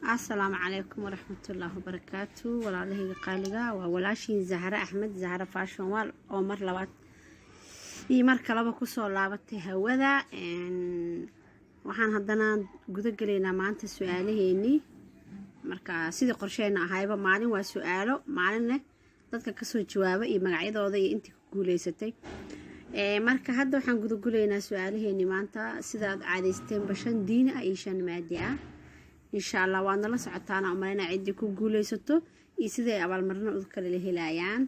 Asalaamu calaykum waraxmatullaahi wabarakaatu. Walaalahayga qaaliga, waa walaashiin Zahre Axmed, Zahre Fashion World, oo mar labaad iyo mar kaleba kusoo laabatay hawada. Waxaan haddana guda gelaynaa maanta su-aalaheenii. Marka sidii qorsheena ahayba, maalin waa su-aalo, maalinne dadka kasoo jawaaba iyo magacyadooda iyo intii ku guuleysatay. Marka hadda waxaan gudagulaynaa su-aalaheeni maanta, sidaad caadaysteenba, shan diini ah iyo shan maadi ah, insha Allah. Waad nala socotaana umaleyna ciddii ku guuleysato iyo siday abaalmarino u kale la helayaan.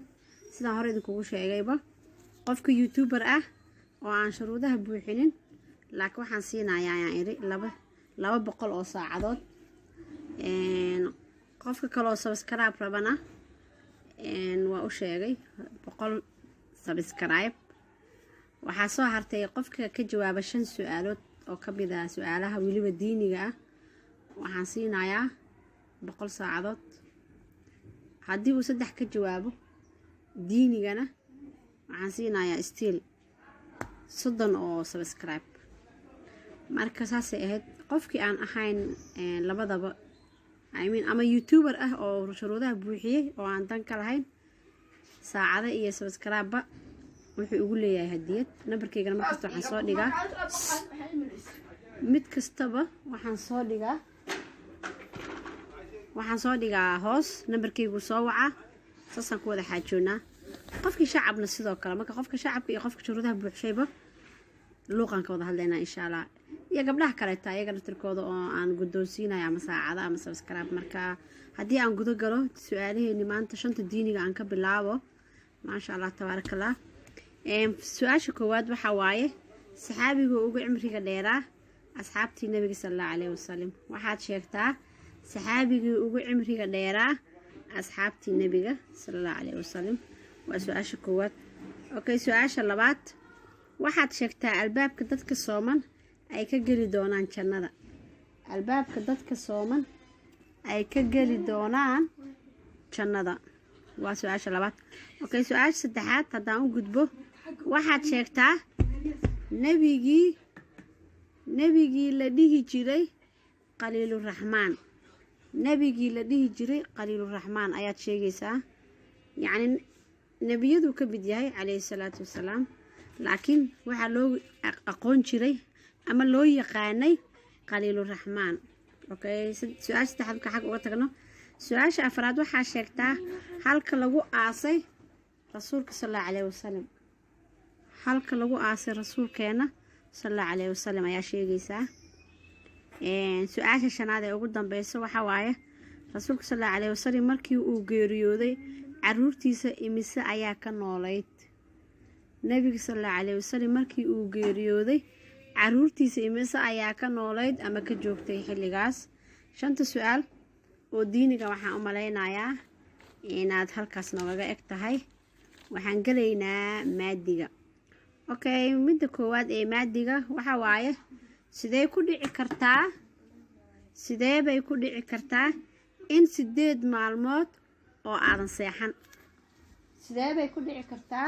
Sidaan hore idinkugu sheegayba, qofka YouTuber ah oo aan shuruudaha buuxinin, laakiin waxaan siinayaa, ayaan iri, 200 oo saacadood. Qofka kaleoo subscribe rabana waa u sheegay 100 subscribe. Waxaa soo hartay qofka ka jawaaba shan su-aalood oo kamid ah su-aalaha weliba diiniga ah, waxaan siinayaa 100 saacadood. Haddii uu saddex ka jawaabo diinigana, waxaan siinayaa still 30 oo subscribe. Marka saasay ahayd. Qofkii aan ahayn labadaba, I mean, ama YouTuber ah oo shuruudaha buuxiyey oo aan dan ka lahayn saacado iyo subscribe-ba, wuxuu igu leeyahay hadiyad. Nambarkeygana markasta waxaan soo dhigaa, mid kastaba waxaan soo dhigaa hoos nambarkeygu. Soo wacaa, saasaan ku wada xaajoonaa. Qofkii shacabna sidoo kale. Marka qofka shacabka iyo qofka shuruudaha buuxshayba luuqan ka wada hadlaynaa, insha Allah, iyo gabdhaha kaleeta ayaga naftirkooda oo aan guddoonsiinayo ama saacado ama subscribe. Marka haddii aan guda galo su-aalaheeni maanta, shanta diiniga aan ka bilaabo. Maasha Allah, tabaarakallah. Su-aasha koowaad waxaa waaye: saxaabiga ugu cimriga dheeraa asxaabtii Nabiga sala Allahu caleyhi wasalam. Waxaad sheegtaa saxaabigii ugu cimriga dheeraa asxaabtii Nebiga sala Allahu caleyhi wasalam. Waa su-aasha koowaad. Okay, su-aasha labaad: waxaad sheegtaa albaabka dadka sooman ay ka geli doonaan jannada. Albaabka dadka sooman ay ka geli doonaan jannada waa su-aasha labaad. Okay, su-aasha saddexaad haddaan u gudbo: waxaad sheegtaa nebigii la dhihi jiray Khaliiluraxmaan. Nebigii la dhihi jiray Khaliiluraxmaan ayaad sheegaysaa. Yacni nebiyaduu ka mid yahay calayhi salaatu wasalaam, laakiin waxaa loo aqoon jiray ama loo yaqaanay Khaliiluraxmaan. Okay, su-aasha saddexaad marka xag uga tagno, su-aasha afraad: waxaa sheegtaa halka lagu aasay Rasuulka sal Allahu caleyhi wasalam. Halka lagu aasay Rasuulkeena sal Allahu caleyhi wasalam ayaa sheegaysaa. Su-aasha shanaad ee ugu dambeysa waxaa waaye: Rasuulka sal Allahu caleyhi wasalam markii uu geeriyooday, caruurtiisa imise ayaa ka noolayd? Nebiga sal Allahu caleyhi wasalam markii uu geeriyooday, caruurtiisa imise ayaa ka noolayd ama ka joogtay xilligaas? Shanta su-aal oo diiniga waxaan u malaynayaa inaad halkaas noogaga eg tahay. Waxaan gelaynaa maadiga. Okay, midda koowaad ee maadiga waxa waaye: sidee ku dhici kartaa, sidee bay ku dhici kartaa in 8 maalmood oo aadan seexan? Sidee bay ku dhici kartaa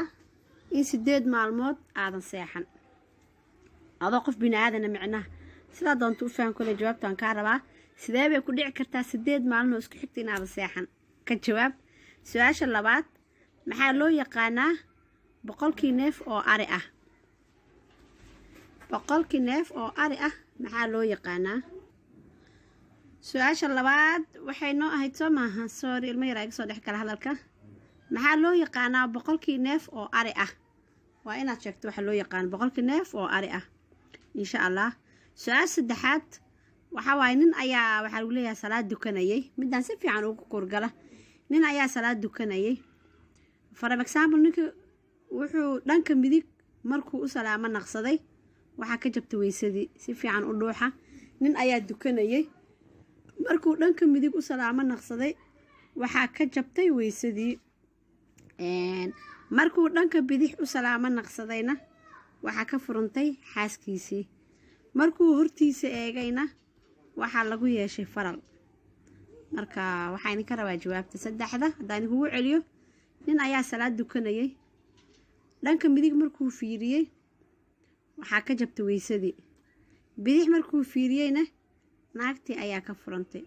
in 8 maalmood aadan seexan adoo qof bini aadana? Micnaha sidaa doonta u fahan kole, jawaabtaan kaa rabaa. Sidee bay ku dhici kartaa 8 maalin oo isku xigta inaadan seexan? Ka jawaab. Su-aasha labaad: maxaa loo yaqaanaa 100-kii neef oo ari ah? 100-kii neef oo ari ah maxaa loo yaqaanaa? Su-aasha labaad waxay noo ahayd, soo maaha? Sorry, ilmo yaraa iga soo dhex gala hadalka. Maxaa loo yaqaanaa 100-kii neef oo ari ah? Waa inaad sheegto waxa loo yaqaano 100-kii neef oo ari ah, insha Allah. Su-aasha saddexaad waxaa waaye: nin ayaa waxaa lagu leeyahay salaad dukanayay. Midaan si fiican ugu kurgala. Nin ayaa salaad dukanayay. For example, ninka wuxuu dhanka midig markuu u salaamo naqsaday, waxaa ka jabtay weysadii. Si fiican u dhuuxa. Nin ayaa dukanayay, markuu dhanka midig u salaamo naqsaday, waxaa ka jabtay weysadii. Markuu dhanka bidix u salaamo naqsadayna, waxaa ka furantay xaaskiisii. Markuu hortiisa eegayna, waxaa lagu yeeshay faral. Marka waxaa idinka rabaa jawaabta saddexda. Haddaan idinkugu celiyo: nin ayaa salaad dukanayay, dhanka midig markuu fiiriyey, waxaa ka jabtay weysadii. Bidix markuu fiiriyeyna, naagtii ayaa ka furantay.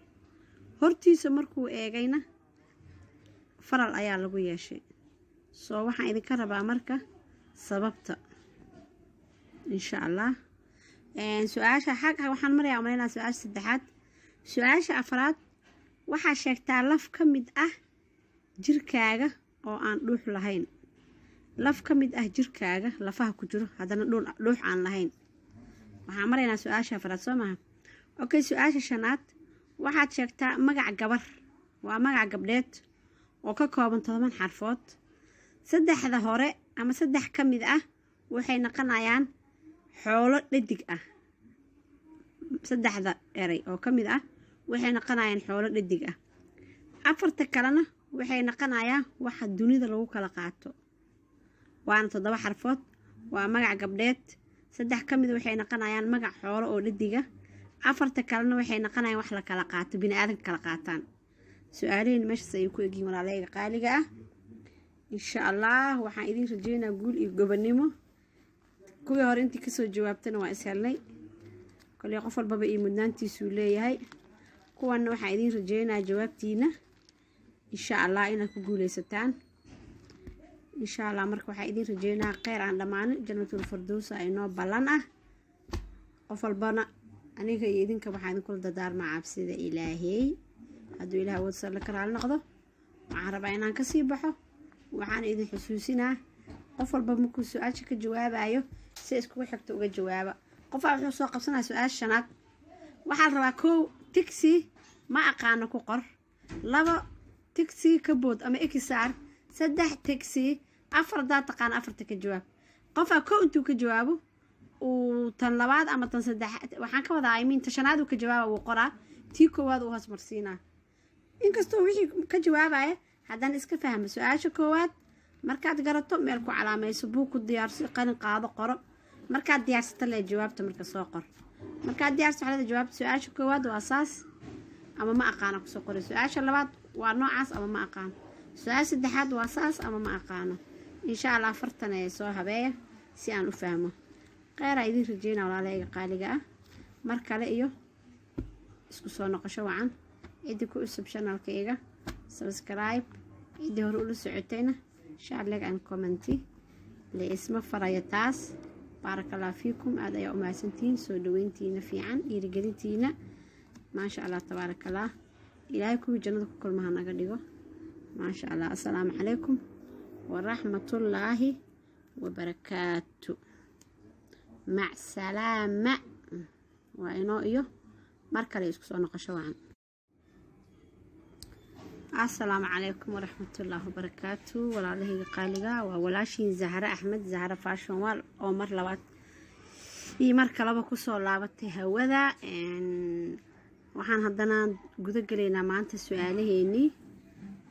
Hortiisa markuu eegayna, faral ayaa lagu yeeshay. Soo waxaan idinka rabaa marka sababta, insha Allah. Su-aasha xag waxaan marayaa, umaleynaa, su-aasha saddexaad. Su-aasha afraad: waxaa sheegtaa laf ka mid ah jirkaaga oo aan dhuux lahayn. Laf ka mid ah jirkaaga, lafaha ku jiro, haddana dhuux aan lahayn. Waxaan maraynaa su-aasha afraad, soo maha? Okay, su-aasha shanaad: waxaad sheegtaa magac gabar, waa magac gabdheed oo ka kooban 10 xarfood. Saddexda hore ama saddex ka mid ah waxay noqonayaan xoolo dhadig ah. Saddexda erey oo ka mid ah waxay noqonayaan xoolo dhadig ah, afarta kalena waxay noqonayaan waxa dunida lagu kala qaato. Waana 7 xarfood, waa magac gabdheed. Saddex ka mid waxay noqonayaan magac xoolo oo dhadiga, afarta kalena waxay noqonayaan wax la kala qaato, bini aadanka kala qaataan. Su-aalaheena meeshaas ayay ku egyihiin, walaalahayga qaaliga ah. Insha Allah waxaan idiin rajeynaa guul iyo gobonimo. Kuwii hore intii kasoo jawaabtana waa is helnay. Koley qof walbaba iyo mudnaantiisuu leeyahay. Kuwanna waxaan idiin rajeynaa jawaabtiina, insha Allah, inaad ku guuleysataan, insha Allah. Marka waxaa idiin rajeynaa kheyr aan dhammaanin, Jannatul Firdowsa inoo ballan ah. Qof walbana, aniga iyo idinka, waxaa idinkula dardaarmaa cabsida Ilaahey. Hadduu Ilaah awood salla ka raali noqdo, waxaan rabaa inaan kasii baxo. Waxaan idin xusuusinaa, qof walba markuu su-aasha ka jawaabayo, si iskugu xigta uga jawaaba. Qofaa wuxuu soo qabsanaya su-aasha shanaad. Waxaa la rabaa: kow, tigsi ma aqaano ku qor; labo, tigsi ka bood ama ekisaar; saddex, tigsi; afar, haddaad taqaano afarta ka jawaab. Qofaa kow intuu ka jawaabo uu tan labaad ama tan saddex, waxaan ka wadaa, I mean, ta shanaad uu ka jawaaba, wuu qoraa, tii koowaad uu hoos marsiinaa. Inkastoo wixii ka jawaabaya, haddana iska fahma. Su-aasha koowaad markaad garato, meel ku calaamayso, buug ku diyaarso, qalin qaado, qoro. Markaad diyaarsata lee jawaabta marka soo qor. Markaad diyaarsato, waxaa leedahay: jawaabta su-aasha koowaad waa saas ama ma aqaana kusoo qoray. Su-aasha labaad waa noocaas ama ma aqaano. Su-aasha saddexaad waa saas ama ma aqaano. Insha Allah afartan ee soo habeeya si aan u fahmo. Kheyraa idiin rajeynaa, walaalahayga qaaliga ah. Mar kale iyo isku soo noqosho wacan. Ciddii ku cusub channelkayga, subscribe. Ciddii hore ula socotayna, share, like and comment la isma farayo taas. Baaraka Allah fiikum, aada ayaa u mahadsantihiin soo dhaweyntiina fiican, dhiirigelintiina. Maasha Allah, tabaaraka Allah. Ilaahay kuwii jannada ku kulmaha naga dhigo. Maasha Allah. Assalaamu calaykum waraxmatullaahi wabarakaatu. Mac salaama. Waa inoo iyo mar kale isku soo noqosho wacan. Assalaamu calaykum waraxmatullaahi wabarakaatu, walaalahayga qaaliga. Waa walaashiin Zahre Axmed, Zahre Fashion Wall, oo mar labaad iyo mar kaleba kusoo laabatay hawada. Waxaan haddana guda gelaynaa maanta su-aalaheenii.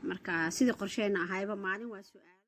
Marka sidii qorsheena ahayba, maalin waa su-aal.